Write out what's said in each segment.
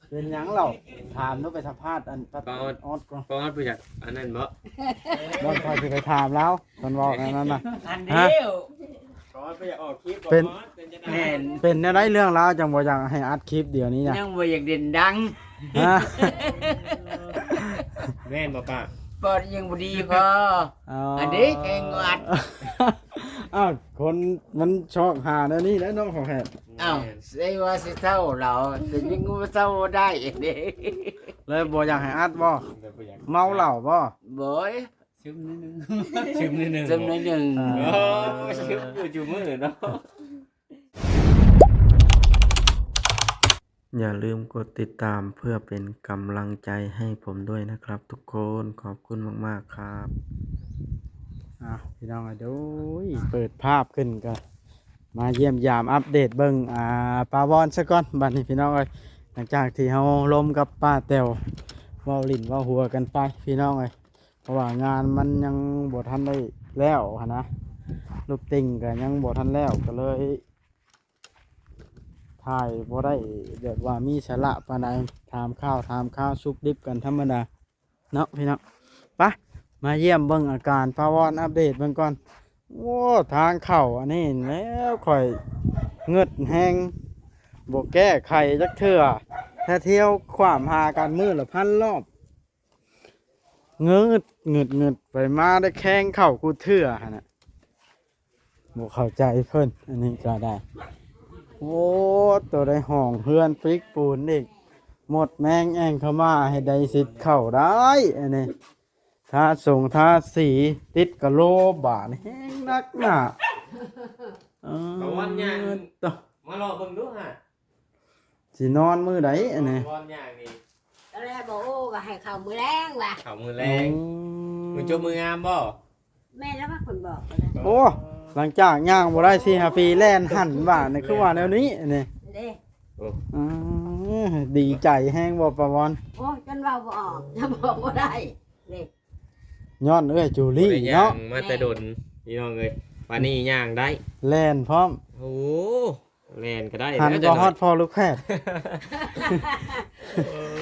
ເປັນຫຍັງເຫຼົ່າ? ຖາມດູ ໄປສຳພາດອັນປາອອດ ປາອອດກ່ອນ. ປາອອດບໍ່ຢາກອັນນັ້ນບໍ່? ບ່ອນຂ້ອຍຊິໄປຖາມລາວ ເພິ່ນເວົ້າແນວນັ້ນນະ. ອັນດຽວ ປາອອດບໍ່ຢາກອອກຄລິບບໍ່? ເປັນ ປາອອດ ເປັນຈັ່ງໃດ? ແມ່ນ ເປັນແນວໃດເລື່ອງລາວຈັ່ງບໍ່ຢາກໃຫ້ອັດຄລິບດຽວນີ້ນະ? ຍັງບໍ່ຢາກເດັ່ນດັງ. ຮະ? ແມ່ນບໍ່ປ້າ? ປາອອດຍັງບໍ່ດີພໍ. ອໍ ອັນນີ້ແຮງກວ່າອັດ. ອ້າວ ຄົນມັນຊອກຫາແນວນີ້ແຫຼະເນາະ ຂອງແທ້. ອ້າວ ແມ່ນ ໃສ່ວ່າຊິເຊົາລາວ ແຕ່ຍັງວ່າເຊົາບໍ່ໄດ້ເດ້. ເລີຍບໍ່ຢາກໃຫ້ອັດບໍ່? ເລີຍບໍ່ຢາກ ເມົາເຫຼົ້າບໍ່? ບໍ່ ຊຶມໜ້ອຍໜຶ່ງ ຊຶມໜ້ອຍໜຶ່ງ ຊຶມໜ້ອຍໜຶ່ງ. ອໍ ຊຶມຢູ່ຊຸມື້ເນາະ. ຢ່າลืมกดติดตามเพื่อเป็นกำลังใจให้ผมด้วยนะครับทุกคน ขอบคุณมากๆ ครับ. ອ່ະ ພີ່ນ້ອງເອີຍ ໂອ້ຍ ເປີດພາບຂຶ້ນກໍມາຢ້ຽມຢາມອັບເດດເບິ່ງ ອ່າ ປາວອນຊະກ່ອນ. ບັດນີ້ພີ່ນ້ອງເອີຍ ຫຼັງຈາກທີ່ເຮົາລົມກັບປ້າແຕວ ເວົ້າຫຼິ້ນເວົ້າຫົວກັນໄປ ພີ່ນ້ອງເອີຍ ເພາະວ່າງານມັນຍັງບໍ່ທັນໄດ້ແລ້ວຫັ້ນນະ ລູກຕິ່ງກໍຍັງບໍ່ທັນແລ້ວ ກໍເລີຍ ຖ່າຍບໍ່ໄດ້ແບບວ່າມີສາລະປານໃດ ຖາມຂ່າວຖາມຄາວສຸກດິບກັນທຳມະດາເນາະພີ່ນ້ອງ. ໄປ ມາຢ້ຽມເບິ່ງອາການປາວອນ ອັບເດດເບິ່ງກ່ອນ. ໂອ້ ທາງເຂົ້າອັນນີ້ແລ້ວ ຂ້ອຍງຶດແຮງ ບໍ່ແກ້ໄຂຈັກເທື່ອ ແທ້ ທ່ຽວຂວ້າມຫາກັນມື້ລະພັນລອບ. ງຶດ ງຶດ ງຶດ ໄປມາໄດ້ແຂ່ງເຂົ້າກູເທື່ອຫັ້ນນະ ບໍ່ເຂົ້າໃຈເພິ່ນ ອັນນີ້ກໍໄດ້. ໂອ້ ໂຕໄດ້ຫ້ອງເຮືອນປິກປູນອີກ ມົດແມງແອ່ງເຂົ້າມາ ເຮັດໃດຊິເຂົ້າໄດ້ອັນນີ້. ທາສົງທາສີ ຕິດກະໂລບາດ ແຮງໜັກໜ້າ. ເອີ ປາວອນຍ່າງ ໂຕ ມາເລາະເບິ່ງດູຫາ. ຊິນອນມື້ໃດອັນນີ້? ນອນຍ່າງນີ້ ຕອນແລກບອກ ໂອ້ ວ່າໃຫ້ເຂົ້າມື້ແລງວ່າ ເຂົ້າມື້ແລງ. ໂອ້ ມື້ຈົບມື້ງາມບໍ່? ແມ່ນແລ້ວວ່າເພິ່ນບອກນະ. ໂອ້ ຫຼັງຈາກຍ່າງບໍ່ໄດ້ສີ່ຫ້າປີ ແລ່ນຫັນບາດນີ້ ຄືວ່າແນວນີ້ອັນນີ້ເດ້. ໂອ້ ອື ດີໃຈແຮງບໍ່ປາວອນ? ໂອ້ ຈົນເວົ້າບໍ່ອອກ ຈະບອກບໍ່ໄດ້ນີ້. ຍ້ອນເອື້ອຍຈູລີເນາະ ບໍ່ໄດ້ຍ່າງມາແຕ່ດົນ ພີ່ນ້ອງເອີຍ ປານນີ້ຍ່າງໄດ້ ແລ່ນພ້ອມ. ໂອ້ ແລ່ນກໍໄດ້ ຫັນກໍຮອດພໍ່ລູກແພດ.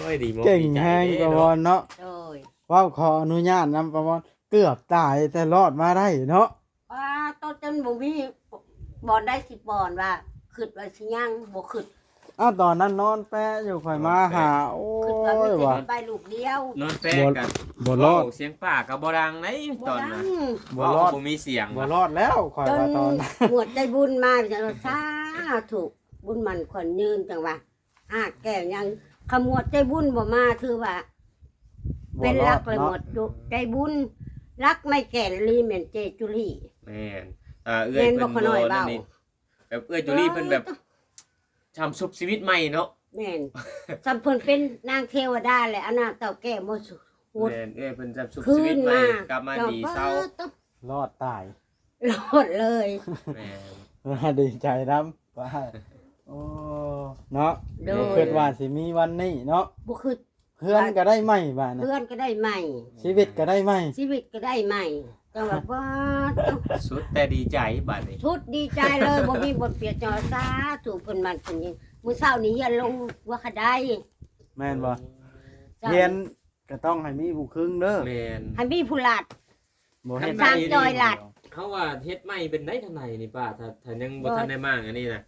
ໂອ້ຍ ດີມົກ ເກັ່ງແຮງປາວອນເນາະ. ໂດຍ ເວົ້າຂໍອະນຸຍາດນຳປາວອນ ເກືອບຕາຍແຕ່ລອດມາໄດ້ເນາະ. ປາໂຕ ຈົນບໍ່ມີບ່ອນໃດຊິບ່ອນວ່າ ຄິດວ່າຊິຍັງ ບໍ່ຄິດ. ອ້າວ ຕອນນັ້ນນອນແປະຢູ່ ຂ້ອຍມາຫາ ໂອ້ຍ ວ່າໄປລູກດຽວ ນອນແປະກັນ ບໍ່ລອດ ສຽງປາກກໍບໍ່ດັງໃດ໋ຕອນນັ້ນ. ບໍ່ລອດ ບໍ່ມີສຽງ ບໍ່ລອດແລ້ວ ຂ້ອຍວ່າຕອນນັ້ນ. ໝວດໃຈບຸນມາ ສາທຸ ບຸນໝັ້ນຂວັນຍືນ ຈັ່ງວ່າ ຫາກແກ້ວຍັງ ຂະໝວດໃຈບຸນບໍ່ມາ ຖືວ່າເປັນຫຼັກເລີຍ. ໝວດໃຈບຸນ ຫຼັກໄມ້ແກ່ນອີ່ຫຼີແມ່ນເຈຈູລີ. ແມ່ນ ເອື້ອຍເພິ່ນບໍ່ນັ້ນນີ້ ແບບເອື້ອຍຈູລີເພິ່ນແບບ ຊ້ຳຊຸບຊີວິດໃໝ່ເນາະ. ແມ່ນ ຊ້ຳເພິ່ນເປັນນາງເທວະດາແຫຼະ ອັນນາເຕົ້າແກ້ວບໍ່ສຸດ. ແມ່ນ ເອື້ອຍເພິ່ນຊ້ຳຊຸບຊີວິດໃໝ່ ກັບມາດີເຊົາ ລອດຕາຍ ລອດເລີຍ. ແມ່ນ ດີໃຈນຳ ໂອ້ ເນາະ. ໂດຍ ບໍ່ຄິດວ່າຊິມີວັນນີ້ເນາະ ບໍ່ຄິດ. ເຮືອນກໍໄດ້ໃໝ່ບາດນີ້ ເຮືອນກໍໄດ້ໃໝ່ ຊີວິດກໍໄດ້ໃໝ່ ຊີວິດກໍໄດ້ໃໝ່. ຈັ່ງວ່າ ປາດໂທ້ ສຸດແຕ່ດີໃຈບາດນີ້ ສຸດດີໃຈເລີຍ ບໍ່ມີບ່ອນປຽກ. ຈັ່ງວ່າ ສາທຸ ເພິ່ນໝັ້ນເພິ່ນຍືນ. ມື້ເຊົ້ານີ້ຮຽນລົງຫົວຂະໄດ. ແມ່ນບໍ່? ເຈົ້າ ຮຽນກໍຕ້ອງໃຫ້ມີຜູ້ຄຶງເດີ. ແມ່ນ ໃຫ້ມີຜູ້ລັດ ບໍ່ເຮັດ ສ້າງຈອຍລັດ. ເຮົາວ່າເຮັດໃໝ່ເປັນໄດທາງໃນນີ້ປ້າ ຖ້າ ຖ້າຍັງບໍ່ທັນໄດ້ມ້າງອັນນີ້ນະ.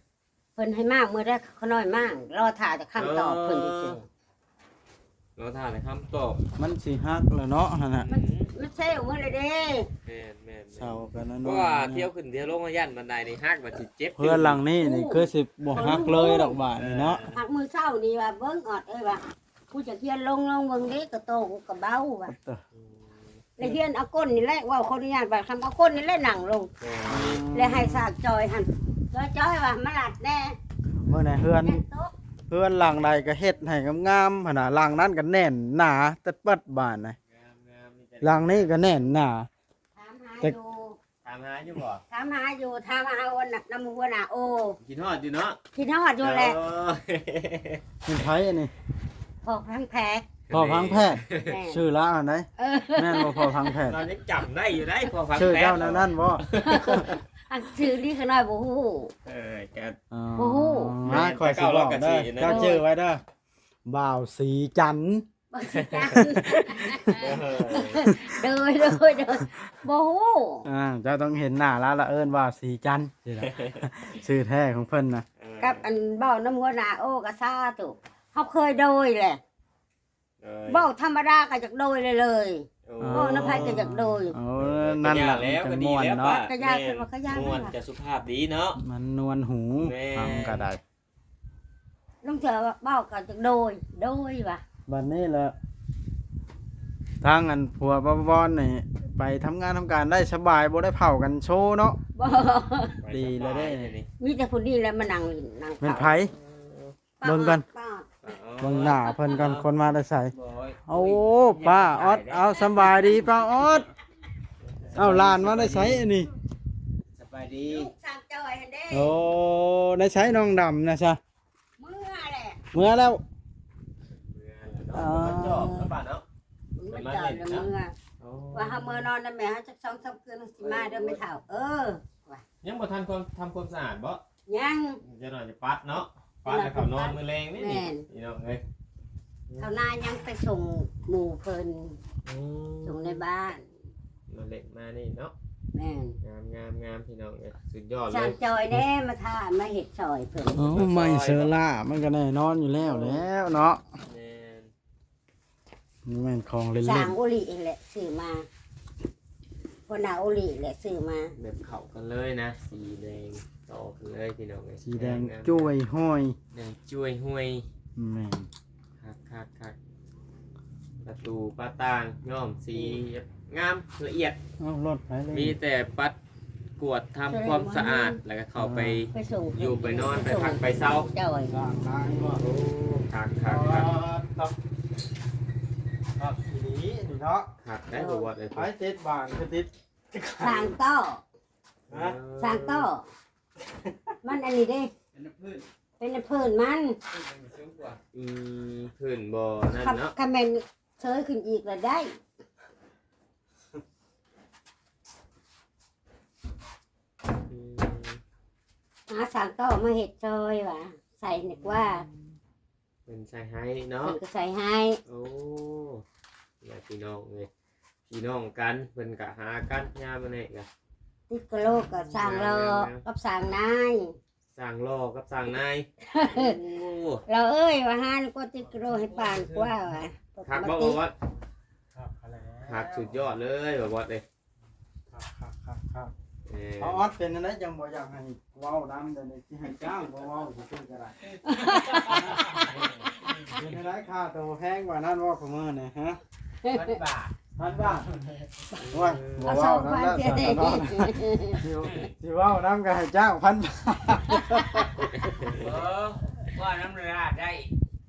ເພິ່ນໃຫ້ມ້າງມື້ໃດ ຂ້ານ້ອຍມ້າງ ລໍຖ້າແຕ່ຄຳຕອບເພິ່ນຊື່ໆ. ລໍຖ້າແຕ່ຄຳຕອບ ມັນຊິຫັກແລ້ວເນາະຫັ້ນນະ. ມັນ ມັນເຊວໝົດແລ້ວເດ້. ແມ່ນໆໆ ເຊົາກັນນະ. ເພາະວ່າທຽວຂຶ້ນທຽວລົງ ຢ້ານບັນໄດນີ້ຫັກ ມັນຊິເຈັບ. ເຮືອນຫຼັງນີ້ນີ້ຄືຊິບໍ່ຫັກເລີຍດອກບາດນີ້ເນາະ. ຫາກມື້ເຊົ້ານີ້ວ່າ ເບິ່ງອອດເອີຍວ່າ ກູຈະຮຽນລົງ ລອງເບິ່ງເດ້ ກະໂຕກູກະເບົາວ່າ. ແລ້ວຮຽນເອົາກົ້ນນີ້ແຫຼະ ເວົ້າຂໍອະນຸຍາດ ບາດຄຳເອົາກົ້ນນີ້ແຫຼະນັ່ງລົງ ແລ້ວໃຫ້ສາກຈອຍຫັ້ນ ຈອຍໆວ່າມາລັດແດ່. ເບິ່ງໃນເຮືອນ ເຮືອນຫຼັງໃດກໍເຮັດໃຫ້ງາມໆຫັ້ນນະ ຫຼັງນັ້ນກໍແໜ້ນໜາແຕ່ເປີດບາດນະ ຫຼັງນີ້ກໍແໜ້ນໜາ. ຖາມຫາຢູ່ ຖາມຫາຢູ່ບໍ່? ຖາມຫາຢູ່ ຖາມຫາຫົວໜ້າ ນຳຫົວໜ້າໂອ. ຄິດຮອດຢູ່ເນາະ? ຄິດຮອດຢູ່ແຫຼະ. ໂອ້ຍ ເປັນໃຜອັນນີ້? ພໍ່ພັງແພດ. ພໍ່ພັງແພດ. ແມ່ນ ຊື່ລາວຫັ້ນໃດ? ເອີ ແມ່ນບໍ່ພໍ່ພັງແພດ? ລາວຍັງຈຳໄດ້ຢູ່ໃດ໋ ພໍ່ພັງແພດ. ຊື່ເຈົ້າແນວນັ້ນບໍ່? ອັນຊື່ນີ້ຂ້ານ້ອຍບໍ່ຮູ້. ເອີ ກໍ ອໍ ບໍ່ຮູ້. ມາ ຂ້ອຍຊິບອກເດີ ເຈົ້າຈື່ໄວ້ເດີ. ບ່າວສີຈັນ ບ່າວສີຈັນ ໂດຍ ໂດຍ ໂດຍ ບໍ່ຮູ້ ອ່າ ເຈົ້າຕ້ອງເຫັນໜ້າລາວ ລະເອີ້ນວ່າສີຈັນ ຊີ້ລະ ຊື່ແທ້ຂອງເພິ່ນນະ ເອີ ກັບອັນເວົ້ານຳຫົວໜ້າໂອ້ ກໍສາທຸ ເຮົາເຄີຍໂດຍແຫຼະ ໂດຍ ເວົ້າທຳມະດາກໍຢາກໂດຍເລີຍ ໂອ້ ເວົ້ານຳໃຜກໍຢາກໂດຍ ໂອ້ ເອີ ນັ້ນລະ ກໍຢາກແລ້ວ ມັນຈັ່ງມ່ວນເນາະ ກໍດີແລ້ວ ກໍຢາກ ແມ່ນ ວ່າກໍຢາກ ມ່ວນ ກໍສຸພາບດີເນາະ ມັນນວນຫູ ແມ່ນ ຟັງກໍໄດ້ ລາງເທື່ອເວົ້າກໍຢາກໂດຍ ໂດຍວ່າ ບັດນີ້ລະ ທາງອັນຜົວປ້າວອນນີ້ ໄປທຳງານທຳການໄດ້ສະບາຍ ບໍ່ໄດ້ເຜົາກັນໂຊເນາະ ບໍ່ ດີແລ້ວເດ້ ມີແຕ່ຜູ້ນີ້ແຫຼະມານັ່ງຫຼິ້ນນັ່ງ ແມ່ນໃຜ? ເອີ ເບິ່ງກ່ອນ ປ້າອອດ ເບິ່ງໜ້າເພິ່ນກ່ອນ ຄົນມາແຕ່ໃສ? ໂອ້ ປ້າອອດ ເອົາ ສຳບາຍດີປ້າອອດ ເອົາ ຫຼານມາແຕ່ໃສອັນນີ້? ສະບາຍດີ ລູກຊ່າງຈ້ອຍຫັ້ນເດ້ ໂອ້ ໃນໃສນ້ອງດຳນະຊະ? ເມືອແຫຼະ ເມືອແລ້ວ ເມືອແລ້ວເນາະ ອໍ ເພິ່ນມາຈອບເນາະ ປ້າເນາະ ເພິ່ນມາຈອບແລ້ວເມືອ ໂອ້ ວ່າເຮົາເມືອນອນນຳແມ່ເຮົາຈັກສອງສາມຄືນ ເຮົາຊິມາເດີແມ່ເຖົ້າ ເອີ ວ່າ ຍັງບໍ່ທັນຄວາມ ທຳຄວາມສະອາດບໍ່? ຍັງ ຈັກໜ້ອຍຈະປັດເນາະ ປັດແລ້ວເຂົ້ານອນມື້ແລງນີ້ ແມ່ນ ພີ່ນ້ອງເອີຍ ເຂົ້ານາຍັງໄປສົ່ງໝູ່ເພິ່ນ ອືມ ສົ່ງໃນບ້ານ ມາເລັກມານີ້ເນາະ ແມ່ນ ງາມໆໆ ພີ່ນ້ອງເອີຍ ສຸດຍອດເລີຍ ຊ່າງຈ່ອຍແດ່ ມາຖ້າມາເຮັດຊ່ອຍເພິ່ນ ໂອ້ ໄມ້ເຊີລ່າ ມັນກໍແນ່ນອນຢູ່ແລ້ວແຫຼະເນາະ ແມ່ນ ບໍ່ແມ່ນຂອງເຫຼັ້ນໆ ຊ່າງໂອລິແຫຼະຊື້ມາ ຫົວໜ້າໂອລິແຫຼະຊື້ມາ ແບບເຂົ້າກັນເລີຍນະ ສີແດງຕໍ່ກັນເລີຍ ພີ່ນ້ອງເອີຍ ສີແດງ ງາມໆ ຈ້ວຍຫ້ອຍ ແດງຈ້ວຍຫ້ອຍ ແມ່ນ ຄັກໆໆ ປະຕູປະຕ່າງຍ້ອມສີງາມລະອຽດ ເອົ້າ ລົດໃຜເລີຍ ມີແຕ່ປັດ ກວດທຳຄວາມສະອາດ ແລ້ວກໍເຂົ້າໄປ ໄປສົ່ງ ຢູ່ໄປນອນ ໄປພັກໄປເຊົາ ເຈົ້າ ໂອ້ ຄັກໆໆ ຄັກອີ່ຫຼີນີ້ເນາະ ຄັກໄດ໋ ບໍ່ວ່າໄດ້ ໄປຕິດບ້ານຄືຕິດ ສ້າງຕໍ່ ຮະ ສ້າງຕໍ່ ມັນອັນນີ້ເດ້ ເປັນພື້ນ ເປັນພື້ນມັນ ອືມ ພື້ນບໍ່ນັ້ນເນາະ ຄັນແມ່ນເຊີຍຂຶ້ນອີກລະໄດ້ ອືມ ຫາຊ່າງຕໍ່ມາເຮັດຊ່ອຍວ່າ ໃສ່ນີ້ກວ່າ ເພິ່ນໃສ່ໃຫ້ເນາະ ເພິ່ນກໍໃສ່ໃຫ້ ໂອ້ ຍາດພີ່ນ້ອງເອີຍ ພີ່ນ້ອງກັນ ເພິ່ນກໍຫາກັນຍາມອັນນີ້ກໍ ຕິດກະໂຫຼກກັບຊ່າງຫຼໍ່ ງາມໆໆ ກັບຊ່າງນາຍ ຊ່າງຫຼໍ່ກັບຊ່າງນາຍ ໂອ້ ຫຼໍ່ເອີຍ ວ່າຫານກວ່າຕິດກະໂຫຼກໃຫ້ປານກວ່າວ່າ ຄັກບໍ່ ບໍ່ວ່າ ຄັກຫັ້ນແຫຼະ ຄັກສຸດຍອດເລີຍ ບໍ່ບອດເອີຍ ຄັກໆໆໆ ເອີ ພໍ່ອອດ ເປັນຈັ່ງໃດຈັ່ງບໍ່ຢາກໃຫ້ເວົ້ານຳ ດຽວນີ້ຊິໃຫ້ຈ້າງບໍ່ເວົ້າຊື່ໆກໍໄດ້ ເປັນຈັ່ງໃດ ຄ່າໂຕແພງກວ່ານັ້ນບໍ່ ຄູ່ມື້ນີ້ ຮະ? ພັນບາດ ພັນບາດ ໂອ້ຍ ບໍ່ເວົ້ານຳແລ້ວ ສາວນ້ອຍ ຊິ ຊິເວົ້ານຳກໍໃຫ້ຈ້າງພັນບາດ ເອີ ເວົ້ານຳລາວໄດ້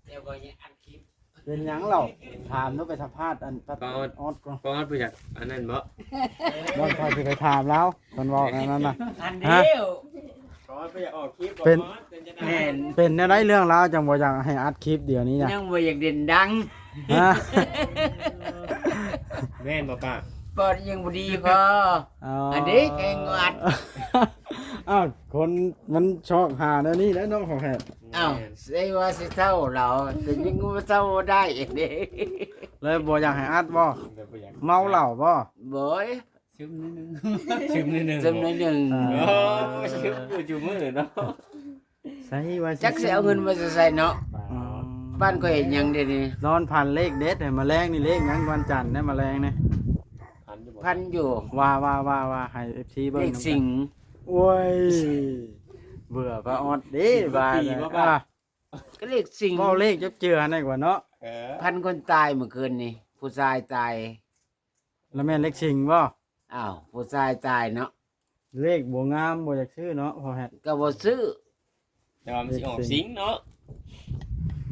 ແຕ່ບໍ່ໃຫ້ອັດຄລິບ ເປັນຫຍັງເລົ່າ? ຖາມດູໄປສຳພາດອັນປ້າອອດກ່ອນ ປ້າອອດບໍ່ຢາກອັນນັ້ນບໍ່? ບໍ່ ຂ້ອຍຊິໄປຖາມລາວ ເພິ່ນເວົ້າແນວນັ້ນນະ ອັນດຽວ ປ້າອອດບໍ່ຢາກອອກຄລິບ ເປັນ ເປັນຈັ່ງໃດ ເປັນແນວໃດເລື່ອງລາວ ຈັ່ງບໍ່ຢາກໃຫ້ອັດຄລິບດຽວນີ້ນະ? ຍັງບໍ່ຢາກເດັ່ນດັງ ຮະ? ແມ່ນບໍ່ປ້າ? ປອດຍັງບໍ່ດີພໍ ອໍ ອັນນີ້ແຮງອັດ ອ້າວ ຄົນມັນຊອກຫາແນວນີ້ແຫຼະເນາະ ພໍ່ແພດ ອ້າວ ໃສ່ວ່າຊິເຊົາເຫຼົ້າ ແຕ່ຍັງເຊົາບໍ່ໄດ້ເດ້ ແລ້ວບໍ່ຢາກໃຫ້ອັດບໍ່? ເມົາເຫຼົ້າບໍ່? ບໍ່ ຊຶມໜ້ອຍໜຶ່ງ ຊຶມໜ້ອຍໜຶ່ງ ຊຶມໜ້ອຍໜຶ່ງ ອໍ ຊຶມຢູ່ຈຸມື້ເນາະ ໃສ່ວ່າຊິ ຈັກຊິເອົາເງິນມາແຕ່ໃສເນາະ ອໍ ບ້ານຂ້ອຍເຮັດຫຍັງດຽວນີ້ ນອນຝັນເລກເດັດ ໃຫ້ມາແລງນີ້ເລກຫຍັງ ວັນຈັນໄດ້ມາແລງນີ້ ຝັນຢູ່ບໍ່? ຝັນຢູ່ ວ່າ ວ່າ ວ່າ ວ່າ ໃຫ້ເອັຟຊີເບິ່ງ ເລກສິງ ໂອ້ຍ ເບື່ອປ້າອອດເດ້ ວ່າ ວ່າ ກໍເລກສິງ ເວົ້າເລກຈັກເທື່ອນັ້ນກວ່າເນາະ ເອີ ຝັນຄົນຕາຍມື້ຄືນນີ້ ຜູ້ຊາຍຕາຍ ລະແມ່ນເລກສິງບໍ່? ອ້າວ ຜູ້ຊາຍຕາຍເນາະ ເລກບໍ່ງາມ ບໍ່ຢາກຊື້ເນາະ ພໍ່ແຮດ ກໍບໍ່ຊື້ ແຕ່ວ່າມັນຊິອອກສິງເນາະ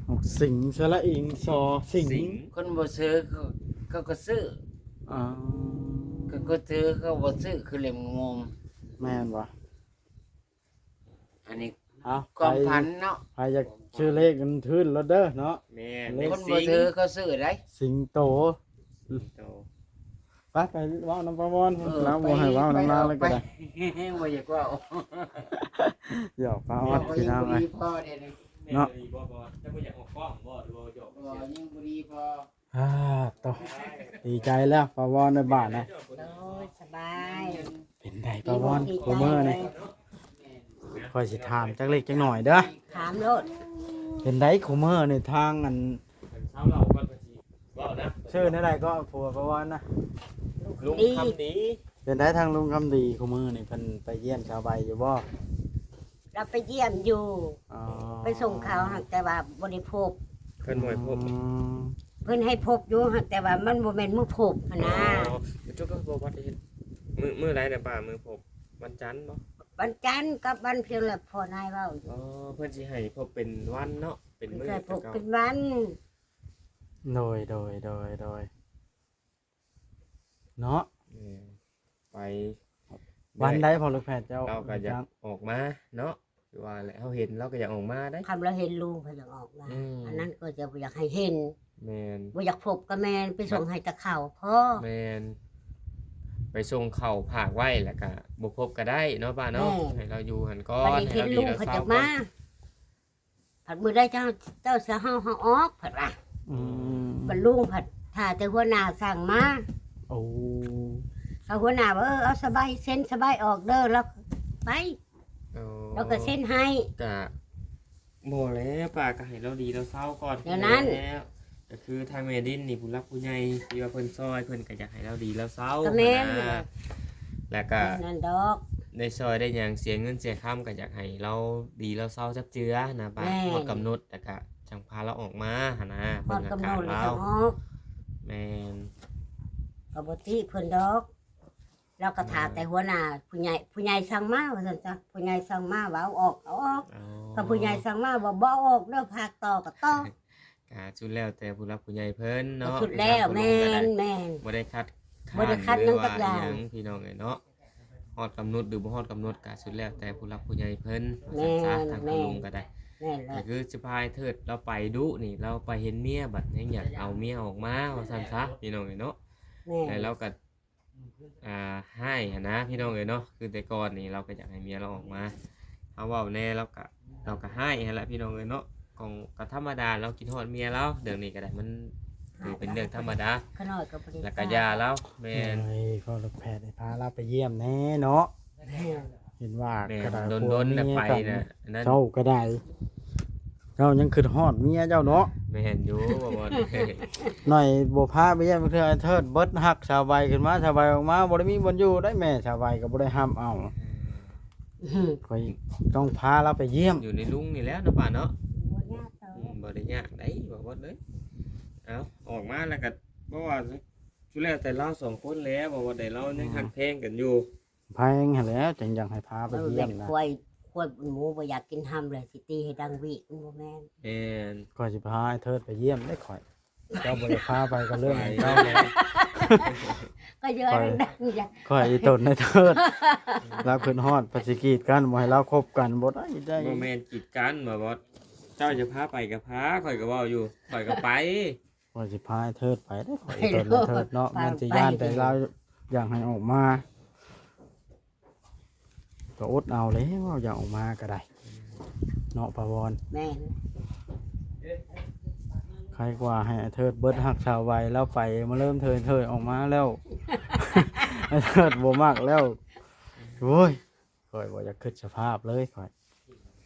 ອອກສິງ ສະຫຼະອິງ ຊໍ ສິງ ສິງ ຄົນບໍ່ຊື້ ເຂົາ ເຂົາກໍຊື້ ອໍ ຄັນຄົນຊື້ ເຂົາບໍ່ຊື້ ຄືເຫຼັ້ມງົມ ແມ່ນບໍ່? ອັນນີ້ ເອົ້າ ຄວາມຝັນເນາະ ໃຜຢາກຊື້ເລກມັນທຶນໂລດເດີເນາະ ແມ່ນ ເລກ ຄົນບໍ່ຖືກເຂົາຊື້ໄດ໋ ສິງໂຕ ສິງໂຕ ໄປ ໄປເວົ້ານຳປ້າອອດ ເອີ ລາວບໍ່ໃຫ້ເວົ້ານຳລາວແລ້ວກໍໄດ້ ບໍ່ຢາກເວົ້າ ຢອກປ້າອອດ ພີ່ນ້ອງເອີຍ ພໍດຽວນີ້ ເນາະ ແມ່ນອີ່ຫຼີບໍ່? ບໍ່ ເຈົ້າບໍ່ຢາກອອກກ້ອງບໍ່ ຫຼືວ່າຢອກ ບໍ່ ຍັງບໍ່ດີພໍ. ອ່າ ໂຕ ດີໃຈແລ້ວ ປ້າວອນ ໄດ້ບ້ານນະ. ໂດຍ ສະບາຍ. ເປັນໃດປ້າວອນ ຢູ່ດີ ຄູ່ມື້ນີ້? ຂ້ອຍຊິຖາມຈັກເລັກຈັກໜ້ອຍເດີ ຖາມໂລດ. ເປັນໃດຄູ່ມື້ນີ້ ທາງອັນ ເຊົາເລົ່າກ່ອນ ເພິ່ນຊິເວົ້ານະ. ຊື່ແນວໃດກໍ ຜົວປ້າວອນນະ? ລຸງ ດີ ຄຳດີ. ເປັນໃດທາງລຸງຄຳດີ ຄູ່ມື້ນີ້ ເພິ່ນໄປຢ້ຽມສາວໃບຢູ່ບໍ່? ລາວໄປຢ້ຽມຢູ່. ອໍ ໄປສົ່ງເຂົາ ຫາກແຕ່ວ່າບໍ່ໄດ້ພົບ. ເພິ່ນບໍ່ໃຫ້ພົບ. ອືມ ເພິ່ນໃຫ້ພົບຢູ່ ຫາກແຕ່ວ່າມັນບໍ່ແມ່ນມື້ພົບຫັ້ນນະ. ອໍ ຈຸກບໍ່ໄດ້ເຮັດ ມື້ ມື້ໃດນະປ້າ ມື້ພົບ? ວັນຈັນບໍ່? ວັນຈັນກັບວັນພະຫັດ ພໍ່ນາຍເວົ້າຢູ່. ອໍ ເພິ່ນຊິໃຫ້ພົບເປັນວັນເນາະ ເປັນມື້ ເພິ່ນຊິໃຫ້ພົບເປັນວັນ. ໂດຍ ໂດຍ ໂດຍ ໂດຍ ເນາະ. ແມ່ນ ໄປ ວັນໃດພໍ່ລູກແພດເຈົ້າ? ລາວກໍຢາກອອກມາເນາະ ຄືວ່າແຫຼະ ເຮົາເຫັນລາວກໍຢາກອອກມາໄດ໋. ຄັນລາວເຫັນລຸງເພິ່ນຢາກອອກມາ. ອືມ ອັນນັ້ນກໍຈະບໍ່ຢາກໃຫ້ເຫັນ. ແມ່ນ ບໍ່ຢາກພົບກໍແມ່ນ ໄປສົ່ງໃຫ້ແຕ່ເຂົ້າພໍ. ແມ່ນ ໄປສົ່ງເຂົ້າຝາກໄວ້ ແລ້ວກໍບໍ່ພົບກໍໄດ້ເນາະປ້າເນາະ. ແມ່ນ ໃຫ້ລາວຢູ່ຫັ້ນກ່ອນ ບັດນີ້ເຫັນລຸງເພິ່ນຢາກມາ ໃຫ້ລາວດີລາວເຊົາກ່ອນ. ພັດມື້ໃດເຈົ້າ ເຈົ້າຊິເອົາເຮົາອອກ ເພິ່ນວ່າ. ອືມ ບັດລຸງພັດຖ້າແຕ່ຫົວໜ້າສັ່ງມາ. ໂອ້ ຖ້າຫົວໜ້າວ່າ ເອີ ເອົາສະບາຍ ເຊັນສະບາຍອອກເດີ ລາວໄປ. ອໍ ລາວກໍເຊັນໃຫ້. ກະບໍ່ແຫຼະ ປ້າກໍໃຫ້ລາວດີລາວເຊົາກ່ອນ. ແນວນັ້ນ ກໍຄືທາງແມ່ດິນນີ້ ຜູ້ຫຼັກຜູ້ໃຫຍ່ທີ່ວ່າເພິ່ນຊ່ອຍ ເພິ່ນກໍຢາກໃຫ້ລາວດີລາວເຊົາ. ກໍແມ່ນ ແລ້ວກໍນັ້ນດອກ ໄດ້ຊ່ອຍໄດ້ຫຍັງ ເສຍເງິນເສຍຄຳ ກໍຢາກໃຫ້ລາວດີລາວເຊົາຈັກເທື່ອນະປ້າ. ແມ່ນ ຮອດກຳນົດ ແລ້ວກະຈັ່ງພາລາວອອກມາຫັ້ນນະ. ຮອດກຳນົດແລ້ວຈັ່ງອອກ. ແມ່ນ ກໍບໍ່ຕິເພິ່ນດອກ ລາວກໍຖ້າແຕ່ຫົວໜ້າ ຜູ້ໃຫຍ່ ຜູ້ໃຫຍ່ສັ່ງມາວ່າຊັ້ນຊະ. ຜູ້ໃຫຍ່ສັ່ງມາວ່າເອົາອອກ ເອົາອອກ. ອໍ ຖ້າຜູ້ໃຫຍ່ສັ່ງມາວ່າບໍ່ເອົາອອກເດີ ພາກຕໍ່ກໍຕໍ່. ກະສຸດແລ້ວແຕ່ຜູ້ຫຼັກຜູ້ໃຫຍ່ເພິ່ນເນາະ. ສຸດແລ້ວ ແມ່ນ ແມ່ນ ບໍ່ໄດ້ຄັດຄ້ານ ບໍ່ໄດ້ຂັດຫຍັງຈັກຢ່າງ ຫຼືວ່າອີ່ຫຍັງ ພີ່ນ້ອງເອີຍເນາະ. ຮອດກຳນົດ ຫຼື ບໍ່ຮອດກຳນົດ ກະສຸດແລ້ວແຕ່ຜູ້ຫຼັກຜູ້ໃຫຍ່ເພິ່ນ ວ່າຊັ້ນຊະ. ແມ່ນ ທາງ ແມ່ນ ລຸງກໍໄດ້ ແມ່ນແລ້ວ ກໍຄືຊິພາໄອ້ເທີດລາວໄປດຸນີ້ ລາວໄປເຫັນເມຍ ບັດຍັງຢາກເອົາເມຍອອກມາ ວ່າຊັ້ນຊະ ພີ່ນ້ອງເອີຍເນາະ. ແມ່ນ ແລ້ວລາວກໍ ອ່າ ຮ້າຍຫັ້ນນະ ພີ່ນ້ອງເອີຍເນາະ. ຄືແຕ່ກ່ອນນີ້ລາວກໍຢາກໃຫ້ເມຍລາວອອກມາ ເຮົາເວົ້າແດ່ ລາວກໍ ລາວກໍຮ້າຍຫັ້ນລະ ພີ່ນ້ອງເອີຍເນາະ. ກໍ ກໍທຳມະດາ ລາວຄິດຮອດເມຍລາວ ເລື່ອງນີ້ກໍໄດ້ ມັນຖືເປັນເລື່ອງທຳມະດາ. ຂ້ານ້ອຍກໍບໍ່ໄດ້ ແລ້ວກໍຢ່າລາວ. ແມ່ນ ໂອ້ຍ ພໍ່ລູກແພດ ໃຫ້ພາລາວໄປຢ້ຽມແດ່ເນາະ. ແມ່ນ ເຫັນວ່າ ແມ່ນ ກໍໄດ້ ດົນໆ ຜົວເມຍ ໄປ ກັນນະ ອັນນັ້ນ ເຈົ້າກໍໄດ້ ເຈົ້າຍັງຄິດຮອດເມຍເຈົ້າເນາະ. ແມ່ນຢູ່ ບໍ່ວ່າ ໜ້ອຍບໍ່ພາໄປຢ້ຽມເທື່ອ. ໄອ້ເທີດເບິດຮັກສາວໃບຂຶ້ນມາ ສາວໃບອອກມາ ບໍ່ໄດ້ມີບ່ອນຢູ່ໄດ໋ ແມ່ສາວໃບກໍບໍ່ໄດ້ຮັບເອົາ. ອືມ ຂ້ອຍຕ້ອງພາລາວໄປຢ້ຽມ ຢູ່ໃນລຸງນີ້ແຫຼະເນາະ ປ້າເນາະ. ບໍ່ຍາກດອກ ອືມ ບໍ່ໄດ້ຍາກໃດ໋ ບໍ່ວ່າເລີຍ. ເອົາ ອອກມາແລ້ວກໍບໍ່ວ່າ ສຸດແລ້ວແຕ່ລາວສອງຄົນແຫຼະ ບໍ່ວ່າໃດ ລາວຍັງ ອືມ ຮັກແພງກັນຢູ່. ແພງຫັ້ນແຫຼະ ຈຶ່ງຢາກໃຫ້ພາໄປຢ້ຽມນະ. ເອີ ແມ່ນ ຄວາຍ ຄວາຍໝູບໍ່ຢາກກິນຮຳເລີຍ ຊິຕີໃຫ້ດັງວີກ ມັນບໍ່ແມ່ນ. ແມ່ນ ຂ້ອຍຊິພາໄອ້ເທີດໄປຢ້ຽມເດ້ຂ້ອຍ. ເຈົ້າບໍ່ໄດ້ພາໄປກໍເລື່ອງຂອງເຈົ້າແຫຼະ. ກໍຢ່າ ຂ້ອຍ ດັງໆ ຢ່າ ຂ້ອຍອີ່ຕົນໄອ້ເທີດ ລາວຂຶ້ນຮອດ ພັດຊິກີດກັນ ບໍ່ໃຫ້ລາວຄົບກັນ ບໍ່ໄດ້ ໄດ້. ບໍ່ແມ່ນກີດກັນ ບໍ່ ບໍ່ ເຈົ້າຈະພາໄປກໍພາ ຂ້ອຍກໍເວົ້າຢູ່ ຂ້ອຍກໍໄປ. ຂ້ອຍຊິພາໄອ້ເທີດໄປເດ້ ຂ້ອຍອີ່ຕົນໄອ້ເທີດເນາະ. ແມ່ນຊິຢ້ານແຕ່ລາວຢາກໃຫ້ອອກມາ ກໍອົດເອົາແລ້ວ ຢາກອອກມາກໍໄດ້ເນາະ ປ້າວອນ. ແມ່ນ ໃຄກວ່າໃຫ້ໄອ້ເທີດເບິດຮັກສາວໃບ ລາວໄປມາເລີ່ມເທີຍໆ ອອກມາແລ້ວ ໄອ້ເທີດບໍ່ມັກແລ້ວ. ໂອ້ຍ ຂ້ອຍບໍ່ຢາກຄິດສະພາບເລີຍຂ້ອຍ.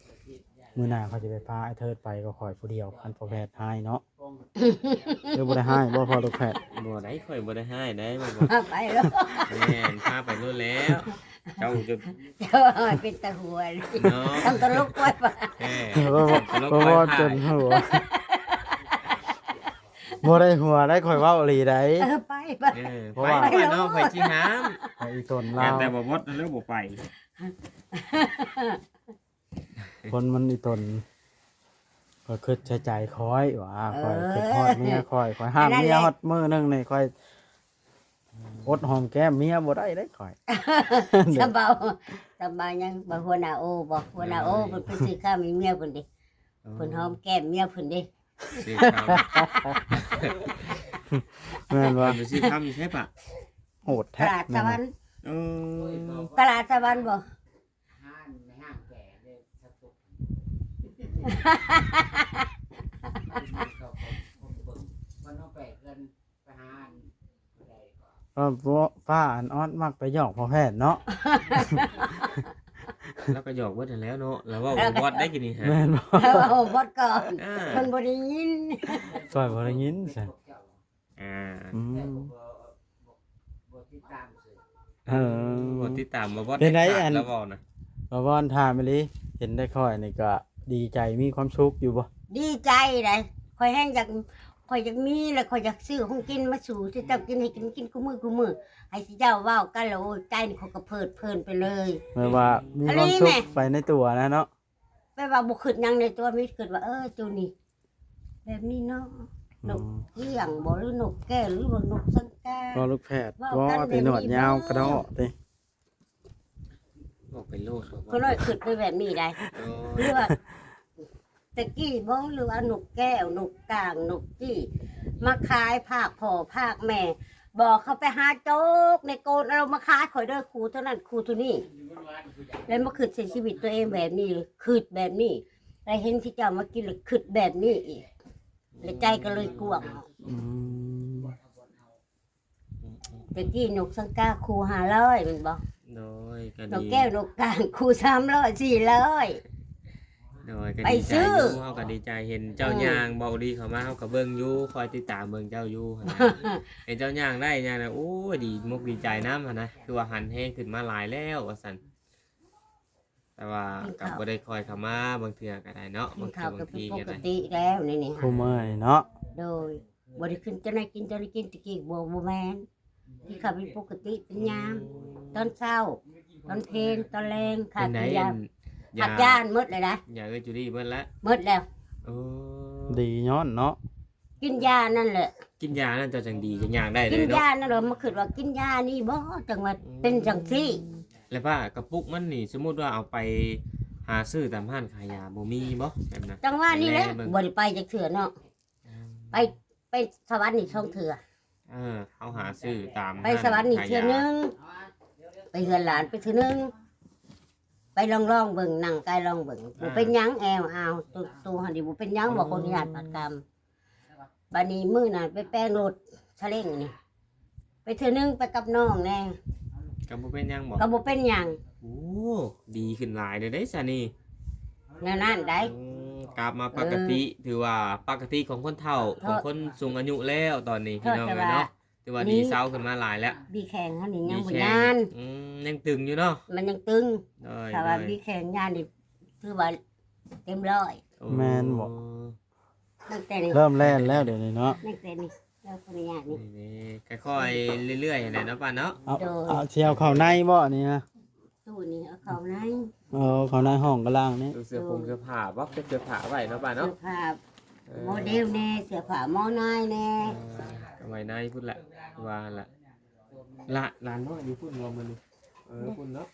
ມື້ໜ້າຂ້ອຍຊິໄປພາໄອ້ເທີດໄປກັບຂ້ອຍຜູ້ດຽວ ຄັນພໍ່ແພດຮ້າຍເນາະ. ຫຼືບໍ່ໄດ້ຮ້າຍບໍ່ ພໍ່ລູກແພດ? ບໍ່ໄດ້ ຂ້ອຍບໍ່ໄດ້ຮ້າຍໃດ໋ ບໍ່ ບໍ່ ພາໄປໂລດ. ແມ່ນ ພາໄປໂລດແລ້ວ ເຈົ້າຈະ ເຈົ້າເປັນຕາຫົວເນາະ ທຳຕະຫຼົກໄວ້ປະ. ເອີ ເອີ ຕະຫຼົກໄວ້ ເວົ້າຈົນຫົວ ບໍ່ໄດ້ຫົວໄດ໋ ຂ້ອຍເວົ້າອີ່ຫຼີໃດ໋. ເອີ ໄປ ໄປ ເອີ ໄປ ໄປເນາະ ຂ້ອຍຊິຫ້າມ ໄປອີ່ຕົນລາວ ແຕ່ບໍ່ໝົດແລ້ວບໍ່ໄປ. ຄົນມັນອີ່ຕົນ ຂ້ອຍຄິດໃສ່ໃຈຂ້ອຍວ່າ ເອີ ຂ້ອຍຄິດຮອດເມຍຂ້ອຍ ຂ້ອຍຫ້າມເມຍຮອດມື້ໜຶ່ງນີ້ ຂ້ອຍອົດຫອມແກ້ມເມຍບໍ່ໄດ້ເດ້ຂ້ອຍ. ສະເບົາ ສະເບົາຫຍັງ ບໍ່ ຫົວໜ້າໂອບໍ່ ຫົວໜ້າໂອ ເອີ ເພິ່ນໄປຊື້ເຂົ້າໃຫ້ເມຍເພິ່ນເດ້. ອໍ ເພິ່ນຫອມແກ້ມເມຍເພິ່ນເດ້ ຊື້ເຂົ້າ ແມ່ນບໍ່? ເພິ່ນໄປຊື້ເຂົ້າຢູ່ໃສປະ? ໂຫດແທ້ ຕະຫຼາດສະຫວັນ. ເອີ ຕະຫຼາດສະຫວັນບໍ່? ຮ້ານ ຮ້ານແກເດ້ ສັກຜົມ. ເພາະວ່າປ້າອັນອອດມັກໄປຫຍອກພໍ່ແພດເນາະ. ລາວກໍຫຍອກເບິດຫັ້ນແຫຼ້ວເນາະ ລາວເວົ້າບໍ່ບອດໄດ້ກີ້ນີ້ຮະ. ແມ່ນບໍ່? ເວົ້າບໍ່ບອດກ່ອນ ອ່າ ເພິ່ນບໍ່ໄດ້ຍິນ ຂ້ອຍບໍ່ໄດ້ຍິນຊະ. ອ່າ ອືມ ແຕ່ກໍບໍ່ ບໍ່ ບໍ່ຕິດຕາມຊື່ ເອີ ບໍ່ຕິດຕາມ ບໍ່ ບໍ່ ເປັນໃດ ເດັດຂາດ ອັນ ລາວເວົ້ານະ ບໍ່ວອນ ຖາມອີ່ຫຼີ ເຫັນໄດ້ຂ້ອຍນີ້ກໍດີໃຈ ມີຄວາມສຸກຢູ່ບໍ່? ດີໃຈໃດ໋ ຂ້ອຍແຮງຢາກ ຂ້ອຍຢາກມີ ແລ້ວຂ້ອຍຢາກຊື້ຂອງກິນມາສູ່ເຈົ້າກິນ ໃຫ້ກິນ ກິນຄູ່ມື້ຄູ່ມື້ ໃຫ້ເຈົ້າເວົ້າກັນແລ້ວ ໂອ້ຍ ໃຈນີ້ຂ້ອຍກໍເພີດເພີນໄປເລີຍ ແບບວ່າມີຄວາມສຸກ ອີ່ຫຼີແມ່ ໄປໃນຕົວນະເນາະ. ແບບວ່າບໍ່ຄິດຫຍັງໃນຕົວ ມີຄິດວ່າ ເອີ ໂຕນີ້ແບບນີ້ເນາະ ອືມ ນົກກ້ຽງບໍ ຫຼືນົກແກ້ວ ຫຼືວ່ານົກສັງກາ ບໍ່ ລູກແພດ ເວົ້າກັນ ບໍ່ ເອົາແຕ່ໜວດຍາວກະເດາະຕິ ອອກໄປໂລດ ຂ້ອຍນ້ອຍຄິດໄປແບບນີ້ໄດ໋ ໂອ້ຍ ຫຼືວ່າແຕ່ກີ້ບໍ ຫຼືວ່ານົກແກ້ວ ນົກກາງ ນົກຈີ້ ມາຂາຍພາກພໍ່ພາກແມ່ ບໍ່ ເຂົາໄປຫາຈົກໃນໂກນ ເອົາມາຂາຍຂ້ອຍເດີ ຄູ່ເທົ່ານັ້ນ ຄູ່ເທົ່ານີ້ ແລ້ວມາຄິດໃສ່ຊີວິດຕົວເອງແບບນີ້ ຄິດແບບນີ້ ແລ້ວເຫັນເຂົາເຈົ້າມາກິນ ແລ້ວຄິດແບບນີ້ອີກ ແລ້ວໃຈກໍເລີຍກວ້າງ. ອືມ ແຕ່ກີ້ນົກສັງກາຄູ່ຫ້າຮ້ອຍແມ່ນບໍ່? ໂດຍ ກໍດີ ນົກແກ້ວ ນົກກາງຄູ່ສາມຮ້ອຍ ສີ່ຮ້ອຍ ໂດຍ ກໍດີໃຈຢູ່ ເຮົາກໍດີໃຈ ເຫັນເຈົ້າ ເອີ ຍ່າງເບົາດີເຂົ້າມາ ເຮົາກໍເບິ່ງຢູ່ ຄອຍຕິດຕາມເບິ່ງເຈົ້າຢູ່ຫັ້ນນະ ເຫັນເຈົ້າຍ່າງໄດ້ຍ່າງໄດ້ ໂອ້ຍ ດີມົກດີໃຈນຳຫັ້ນນະ ຄືວ່າຫັນແຮງຂຶ້ນມາຫຼາຍແລ້ວວ່າຊັ້ນ. ແຕ່ວ່າກໍບໍ່ໄດ້ຄ່ອຍເຂົ້າມາ ບາງເທື່ອກໍໄດ້ເນາະ ກິນເຂົ້າກໍເປັນປົກກະຕິແລ້ວນີ້ ນີ້ ຄູ່ມື້ນີ້ເນາະ ໂດຍ ບໍ່ໄດ້ຂຶ້ນເຈົ້ານາຍກິນ ເຈົ້ານາຍກິນ ແຕ່ກີ້ບໍ່ ບໍ່ແມ່ນ ກິນເຂົ້າເປັນປົກກະຕິ ເປັນຍາມ ອືມ ຕອນເຊົ້າ ຕອນເພນ ຕອນແລງ ຂາດ ເປັນໃດ ຢາ ອັນ ຂາດຢາ ຢາ ຢາໝົດເລີຍນະ ຢາເອື້ອຍຈູດີໝົດລະ ໝົດແລ້ວ ເອີ ດີຍ້ອນເນາະ ກິນຢານັ້ນແຫຼະ ກິນຢານັ້ນເຈົ້າຈັ່ງດີຈັ່ງຍ່າງໄດ້ເລີຍເນາະ ກິນຢານັ້ນແຫຼະ ມາຄິດວ່າກິນຢານີ້ບໍ ຈັ່ງວ່າ ອືມ ເປັນຈັ່ງຊີ້ ແລ້ວປ້າ ກະປຸກມັນນີ້ ສົມມຸດວ່າເອົາໄປຫາຊື້ຕາມຮ້ານຂາຍຢາ ບໍ່ມີບໍ ແບບນັ້ນ ຈັ່ງວ່ານີ້ແຫຼະ ແລະ ບໍ່ໄດ້ໄປຈັກເທື່ອເນາະ ອືມ ໄປ ໄປສະຫວັນນີ້ສອງເທື່ອ ເອີ ເຮົາຫາຊື້ຕາມ ໄປສະຫວັນນີ້ເທື່ອໜຶ່ງ ໄປເຮືອນຫຼານໄປເທື່ອໜຶ່ງ ໄປລອງໆເບິ່ງ ນັ່ງກາຍລອງເບິ່ງ ບໍ່ເປັນຫຍັງ ອ່າ ແອວອາວ ໂຕ ໂຕຫັ້ນນີ້ບໍ່ເປັນຫຍັງ ອືມ ບໍ່ ຂໍອະນຸຍາດບາດກຳ ບາດນີ້ມື້ນັ້ນໄປແປງລົດຊາເລັງນີ້ ໄປເທື່ອໜຶ່ງ ໄປກັບນ້ອງແດ່ ກໍບໍ່ເປັນຫຍັງບໍ? ກໍບໍ່ເປັນຫຍັງ ໂອ້ ດີຂຶ້ນຫຼາຍເລີຍເດ້ຊະນີ້ ແນວນັ້ນໄດ໋ ອືມ ກັບມາ ເອີ ປົກກະຕິ ຖືວ່າປົກກະຕິຂອງຄົນເຖົ້າ ຂອງຄົນສູງອາຍຸແລ້ວຕອນນີ້ ພີ່ນ້ອງເອີຍເນາະ ຖືວ່າດີເຊົາຂຶ້ນມາຫຼາຍແລ້ວ ບີແຂງເຮົານີ້ຍັງບໍ່ຍານ ອືມ ຍັງຕຶງຢູ່ເນາະ ມັນຍັງຕຶງ ໂດຍ ຖ້າວ່າ ໂດຍ ບີແຂງຍານນີ້ ຖືວ່າເຕັມຮ້ອຍ ໂອ້ ແມ່ນບໍ? ຕັ້ງແຕ່ນີ້ ເລີ່ມແລ່ນແລ້ວດຽວນີ້ເນາະ ຕັ້ງແຕ່ນີ້ ເຈົ້າຂອອະນຸຍາດນີ້ ນີ້ໆ ຄ່ອຍໆເລື້ອຍໆຫັ້ນແຫຼະເນາະປ້າເນາະ ເອົາ ໂດຍ ເອົາ ຊິເອົາເຂົ້າໃນບໍ່ອັນນີ້ນະ? ຕູ້ນີ້ເອົາເຂົ້າໃນ ເອີ ເຂົ້າໃນຫ້ອງກະລ່າງນີ້ ເສື້ອຜົງເສື້ອຜ້າບໍ່? ເກັບເສື້ອຜ້າໄວ້ເນາະປ້າເນາະ ເສື້ອຜ້າ ເອີ ໂມເດວແດ່ ເສື້ອຜ້າໝໍນາຍແດ່ ເອີ ເອົາໄວ້ໃນພຸ້ນແຫຼະ ວ່າຫັ້ນແຫຼະ ລະ ຫຼານນ້ອຍຢູ່ພຸ້ນບໍ່ມື້ນີ້? ເອີ ພຸ້ນເນາະ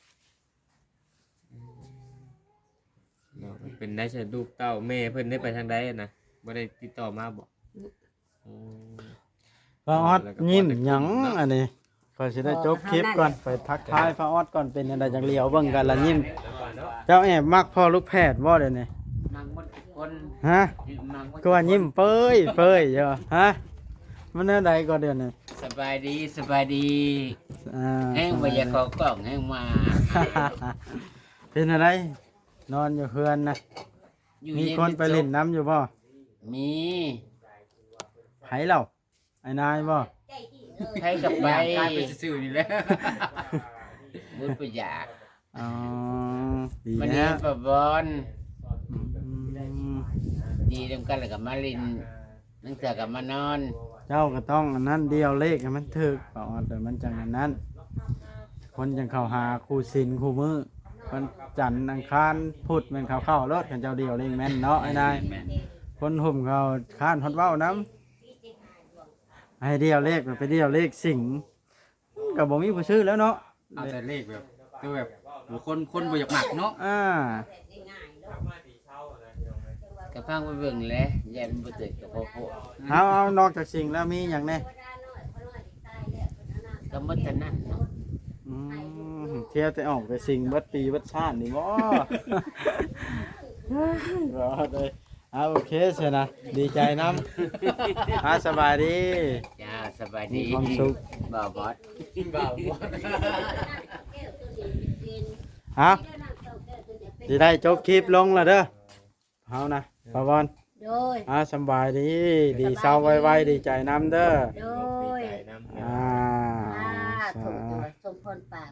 ເນາະ ເປັນໄດ້ໃສ ລູກເຕົ້າແມ່ເພິ່ນໄດ້ໄປທາງໃດນະ? ບໍ່ໄດ້ຕິດຕໍ່ມາບໍ່? ອືມ ອືມ ປ້າອອດຍິ້ມຫຍັງອັນນີ້? ຂ້ອຍຊິໄດ້ຈົບຄລິບກ່ອນ ຂ້ອຍທັກທາຍປ້າອອດກ່ອນ ເປັນແນວໃດຈັ່ງຫຼຽວເບິ່ງກັນລະຍິ້ມ. ເຈົ້າແອບມັກພໍ່ລູກແພດບໍ່ດຽວນີ້? ມັກໝົດທຸກຄົນ ຮະ? ມັກໝົດ ຄືວ່າຍິ້ມເປີຍໆຢູ່ ຮະ? ມັນແນວໃດກໍດຽວນີ້? ສະບາຍດີ ສະບາຍດີ ອ່າ ແຮງບໍ່ຢາກເຂົ້າກ້ອງ ແຮງມາ ເປັນແນວໃດ? ນອນຢູ່ເຮືອນນະ ມີຄົນໄປຫຼິ້ນນຳຢູ່ບໍ່? ມີ ໃຜເຫຼົ່າ? ອ້າຍນາຍບໍ່? ໃຜກໍໄປ ຍ່າງກາຍໄປຊື່ໆນີ້ແຫຼະ ບໍ່ໄປຢາກ ອໍ ດີແລ້ວ ມື້ນີ້ປ້າບອນ ອືມ ດີນຳກັນແລ້ວກໍມາຫຼິ້ນ ລາງເທື່ອກໍມານອນ ເຈົ້າກໍຕ້ອງອັນນັ້ນ ດ່ຽວເລກໃຫ້ມັນຖືກ ປ້າອອດ ມັນຈັ່ງອັນນັ້ນ ຄົນຈັ່ງເຂົ້າຫາຄູ່ສິນຄູ່ມື້ ວັນຈັນ ອັງຄານ ພຸດ ແມ່ນເຂົາເຂົ້າໂລດ ຄັນເຈົ້າດ່ຽວເລກແມ່ນເນາະ ອ້າຍນາຍ ແມ່ນໆ ຄົນຮົ່ມເຂົາຄ້ານຮອດເວົ້ານຳ ໃຫ້ດ່ຽວເລກ ໄປດ່ຽວເລກສິງ ມັນກໍບໍ່ມີຜູ້ຊື້ແລ້ວເນາະ ເອົາແຕ່ເລກແບບ ຄືແບບຄົນ ຄົນບໍ່ຢາກມັກເນາະ ອ່າ ກໍຟັງໄປເບິ່ງແຫຼະ ຢ້ານມັນບໍ່ຖືກກັບພໍ່ໂພດ ເອົາ ເອົາ ນອກຈາກສິງແລ້ວມີຫຍັງແດ່? ກໍໝົດເທົ່ານັ້ນເນາະ ອືມ ທ່ຽວແຕ່ອອກແຕ່ສິງເບິດປີເບິດຊາດນີ້ບໍ? ບໍ່ໄດ້ ອ່າ ໂອເຄຊັ້ນນະ ດີໃຈນຳ ອ່າ ສະບາຍດີ ຈ້າ ສະບາຍດີ ມີຄວາມສຸກ ບ່າວບອດ ເອົ້າ ຊິໄດ້ຈົບຄລິບລົງແລ້ວເດີ ເຮົານະ ປາວອນ ໂດຍ ອ່າ ສຳບາຍດີ ດີເຊົາໄວໆ ດີໃຈນຳເດີ ໂດຍ ອ່າ ອ່າ ສົມຕົວ ສົມພອນປາກ